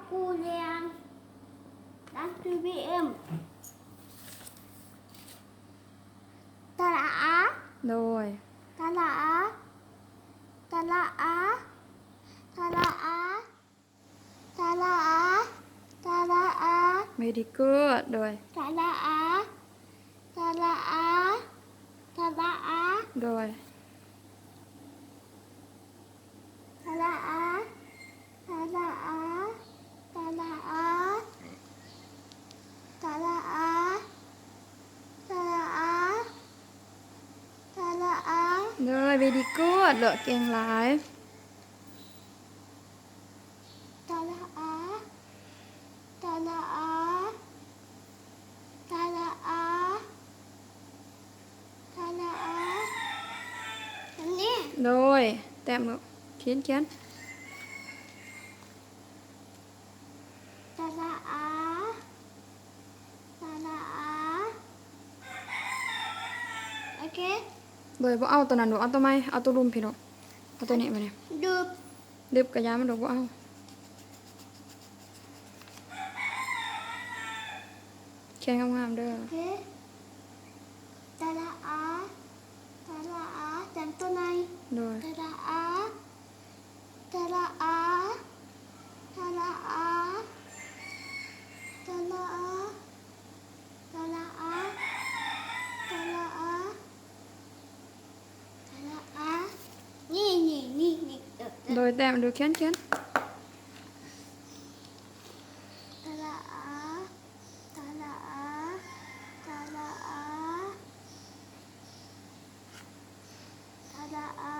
ຄູລຽງ ດັບເບິນຢູເອັມ ສະຫຼະອາ ໂດຍ ສະຫຼະອາ ສະຫຼະອາ ສະຫຼະອາ ສະຫຼະອາ ສະຫຼະອາ ເວຣີກູດ ໂດຍ ສະຫຼະອາ ສະຫຼະອາ ສະຫຼະອາ ໂດຍ ສະຫຼະອາ ສະຫຼະອາ ສະຫຼະອາ ສະຫຼະອາ ສະຫຼະອາ ສະຫຼະອາ ໂດຍ ເວຣີກູດ ເກັ່ງຫຼາຍ ສະຫຼະອາ ສະຫຼະອາ ສະຫຼະອາ ສະຫຼະອາ ອັນນີ້ ໂດຍ ແຕ້ມລູກ ຂຽນ ຂຽນ ສະຫຼະອາ ສະຫຼະອາ ໂອເຄ ໂດຍ ບໍ່ເອົາໂຕນັ້ນລູກ ເອົາໂຕໃໝ່ ເອົາໂຕລຸ່ມພີ້ລູກ ເອົາໂຕນີ້ມານີ້ ດຶບ ດຶບກະຢ່າມັນດອກ ບໍ່ເອົາ ຂຽນງາມໆເດີ ໂອເຄ ສະຫຼະອາ ສະຫຼະອາ ແຕ້ມໂຕໃຫຍ່ ໂດຍ ສະຫຼະອາ ສະຫຼະອາ ສະຫຼະອາ ສະຫຼະອາ ສະຫຼະອາ ສະຫຼະອາ ສະຫຼະອາ ນີ້ ນີ້ ນີ້ ນີ້ ໂດຍ ແຕ້ມ ໂດຍ ຂຽນ ຂຽນ ສະຫຼະອາ ສະຫຼະອາ ສະຫຼະອາ ສະຫຼະອາ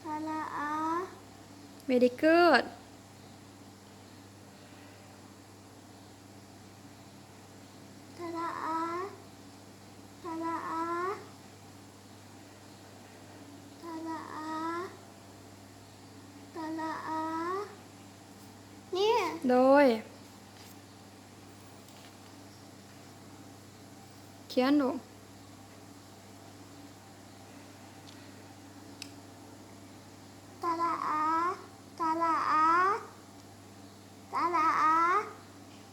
ສະຫຼະອາ ເວຣີກູດ ສະຫຼະອາ ສະຫຼະອາ ສະຫຼະອາ ສະຫຼະອາ ນີ້ ໂດຍ ຂຽນລູກ ສະຫຼະອາ ສະຫຼະອາ ສະຫຼະອາ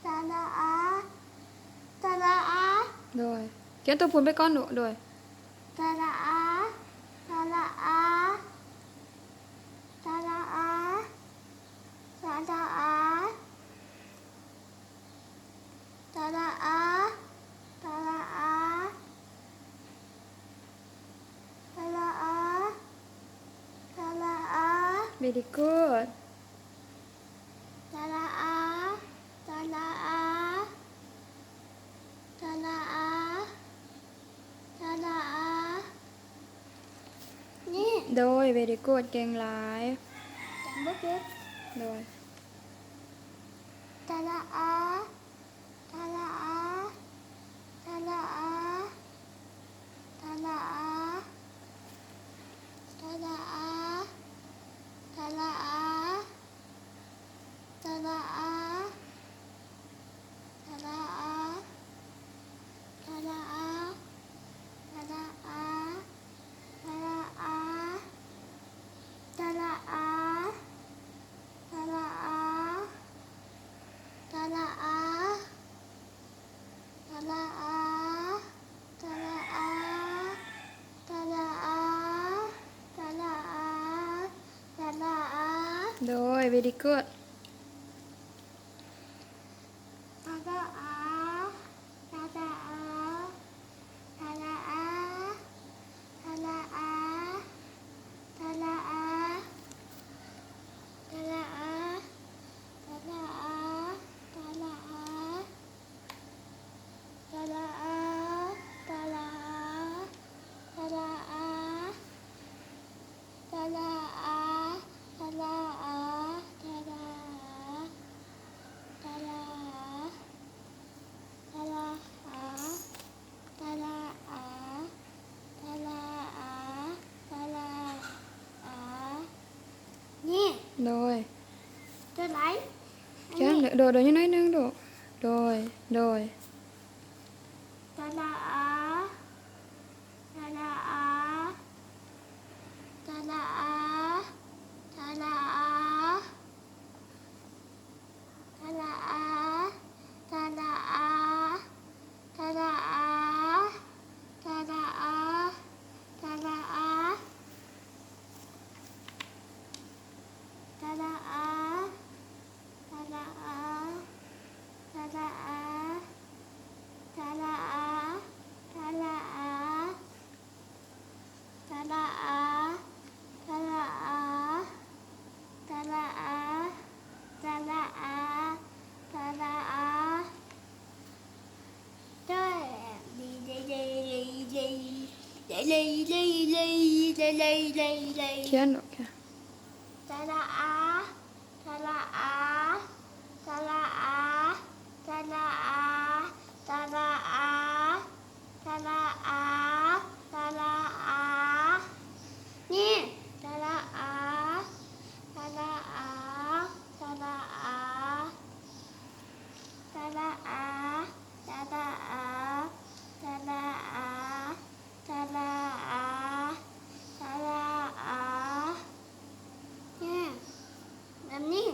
ສະຫຼະອາ ສະຫຼະອາ ໂດຍ ຂຽນໂຕພຸ້ນໄປກ່ອນລູກ ໂດຍ ສະຫຼະອາ ສະຫຼະອາ ສະຫຼະອາ ສະຫຼະອາ ສະຫຼະອາ ສະຫຼະອາ ສະຫຼະອາ ສະຫຼະອາ ເວຣີກູດ ສະຫຼະອາ ສະຫຼະອາ ສະຫຼະອາ ສະຫຼະອາ ນີ້ ໂດຍ ເວຣີກູດ ເກັ່ງຫຼາຍ ຈຳບໍ່ເປັນ ໂດຍ ສະຫຼະອາ ສະຫຼະອາ ສະຫຼະອາ ສະຫຼະອາ ສະຫຼະອາ ສະຫຼະອາ ສະຫຼະອາ ສະຫຼະອາ ສະຫຼະອາ ສະຫຼະອາ ສະຫຼະອາ ສະຫຼະອາ ສະຫຼະອາ ສະຫຼະອາ ສະຫຼະອາ ສະຫຼະອາ ສະຫຼະອາ ສະຫຼະອາ ສະຫຼະອາ ໂດຍ ເວຣີກູດ ສະຫຼະອາ ສະຫຼະອາ ສະຫຼະອາ ສະຫຼະອາ ສະຫຼະອາ ສະຫຼະອາ ສະຫຼະອາ ສະຫຼະອາ ສະຫຼະອາ ສະຫຼະອາ ສະຫຼະອາ ສະຫຼະອາ ສະຫຼະອາ ສະຫຼະອາ ສະຫຼະອາ ສະຫຼະອາ ສະຫຼະອາ ສະຫຼະອາ ນີ້ ໂດຍ ໂຕໃດ ອັນນີ້ ໂດຍ ໂດຍ ຍັງໜ້ອຍໜຶ່ງລູກ ໂດຍ ໂດຍ ສະຫຼະອາ ສະຫຼະອາ ສະຫຼະອາ ສະຫຼະອາ ເລ ເລ ເລ ເລ ຂຽນ ໂອເຄ ສະຫຼະອາ ສະຫຼະອາ ສະຫຼະອາ ສະຫຼະອາ ສະຫຼະອາ ສະຫຼະອາ ສະຫຼະອາ ນີ້ ສະຫຼະອາ ສະຫຼະອາ ສະຫຼະອາ ສະຫຼະອາ ສະຫຼະອາ ສະຫຼະອາ ສະຫຼະອາ ສະຫຼະອາ ແບບນີ້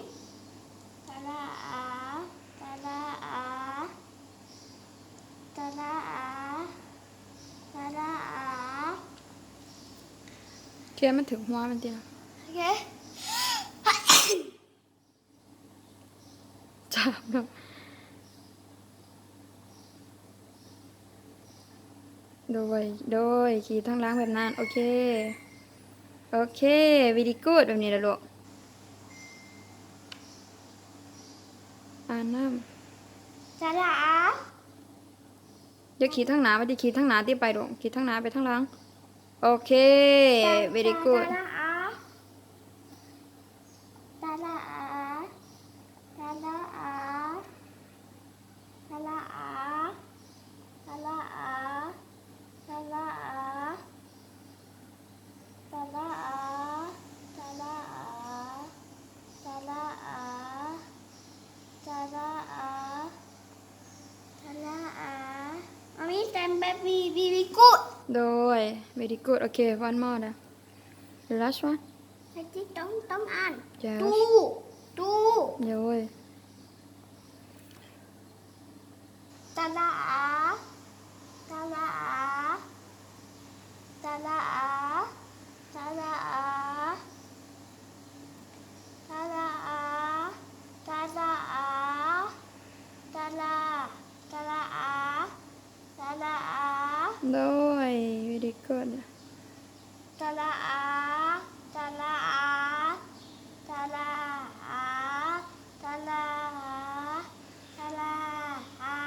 ສະຫຼະອາ ສະຫຼະອາ ສະຫຼະອາ ສະຫຼະອາ ຂຽນມັນຖືກຫົວມັນຕິລະ ໂອເຄ. ຈາບເນາະ ໂດຍ ໂດຍ ຂີດທາງຫຼັງແບບນັ້ນ ໂອເຄ ໂອເຄ very good ແບບນີ້ລະລູກ ອ່ານນຳ ສະຫຼະອາ ຢ່າຂີດທາງໜ້າ ວ່າຕິ ຂີດທາງໜ້າຕິ ໄປລູກ ຂີດທາງໜ້າ ໄປທາງຫຼັງ ໂອເຄ very good ສະຫຼະອາ ສະຫຼະອາ ສະຫຼະອາ ສະຫຼະອາ ສະຫຼະອາ ສະຫຼະອາ ສະຫຼະອາ ສະຫຼະອາ ສະຫຼະອາ ສະຫຼະອາ ສະຫຼະອາ ມາມີແຕ່ແບບນີ້ very good ໂດຍ very good ໂອເຄ one more ເດີ the last one ໃຫ້ຕິດຕ້ອງ ຕ້ອງອ່ານ yes ຕູ້ ຕູ້ ໂດຍ ສະຫຼະອາ ສະຫຼະອາ ສະຫຼະອາ ສະຫຼະອາ ສະຫຼະອາ ສະຫຼະອາ ສະຫຼະ ສະຫຼະອາ ສະຫຼະອາ ໂດຍ very good ສະຫຼະອາ ສະຫຼະອາ ສະຫຼະອາ ສະຫຼະອາ ສະຫຼະອາ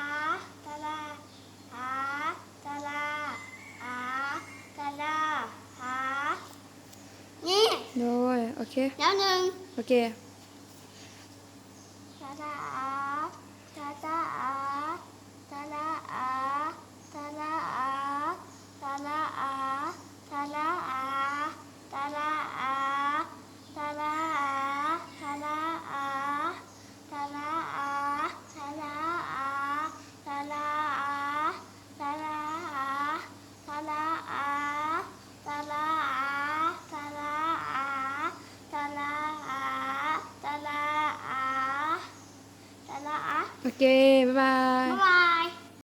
ສະຫຼະອາ ສະຫຼະອາ ສະຫຼະອາ ນີ້ ໂດຍ ໂອເຄ ແນວໜຶ່ງ ໂອເຄ ສະຫຼະອາ ສະຫຼະອາ ສະຫຼະອາ ສະຫຼະອາ ສະຫຼະອາ ສະຫຼະອາ ສະຫຼະອາ ສະຫຼະອາ ສະຫຼະອາ ສະຫຼະອາ ສະຫຼະອາ ສະຫຼະອາ ສະຫຼະອາ ສະຫຼະອາ ສະຫຼະອາ ສະຫຼະອາ ສະຫຼະອາ ສະຫຼະອາ ສະຫຼະອາ ໂອເຄ ບາຍບາ